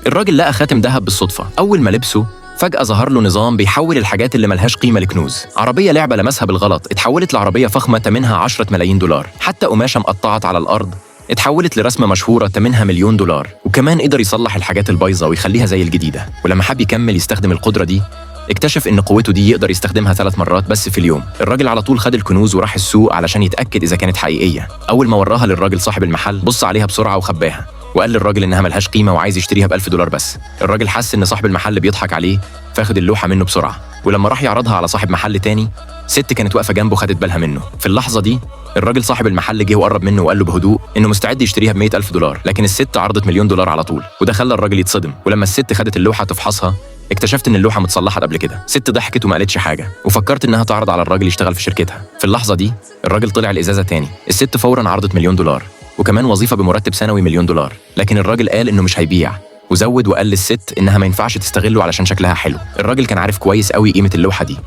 الراجل لقى خاتم ذهب بالصدفة، أول ما لبسه فجأة ظهر له نظام بيحول الحاجات اللي ملهاش قيمة لكنوز. عربية لعبة لمسها بالغلط اتحولت لعربية فخمة تمنها 10 ملايين دولار. حتى قماشة مقطعت على الأرض اتحولت لرسمة مشهورة تمنها $1,000,000. وكمان قدر يصلح الحاجات البايظة ويخليها زي الجديدة. ولما حب يكمل يستخدم القدرة دي اكتشف إن قوته دي يقدر يستخدمها 3 مرات بس في اليوم. الراجل على طول خد الكنوز وراح السوق علشان يتأكد إذا كانت حقيقية. أول ما وراها للراجل صاحب المحل بص عليها بسرعة وخباها، وقال للراجل إنها ملهاش قيمة وعايز يشتريها ب$1000 بس. الراجل حس إن صاحب المحل بيضحك عليه فاخد اللوحة منه بسرعة. ولما راح يعرضها على صاحب محل تاني، ست كانت واقفة جنبه خدت بالها منه. في اللحظة دي الراجل صاحب المحل جه وقرب منه وقال له بهدوء إنه مستعد يشتريها ب$100,000، لكن الست عرضت $1,000,000 على طول، وده خلى الراجل يتصدم. ولما الست خدت اللوحة تفحصها اكتشفت إن اللوحة متصلحة قبل كده. ست ضحكت وما قالتش حاجة، وفكرت إنها تعرض على الراجل يشتغل في شركتها. في اللحظة دي الراجل طلع الإزازة تاني. الست فورا عرضت $1,000,000 وكمان وظيفة بمرتب سنوي $1,000,000، لكن الراجل قال إنه مش هيبيع، وزود وقال للست إنها ما ينفعش تستغله علشان شكلها حلو. الراجل كان عارف كويس قوي قيمة اللوحة دي،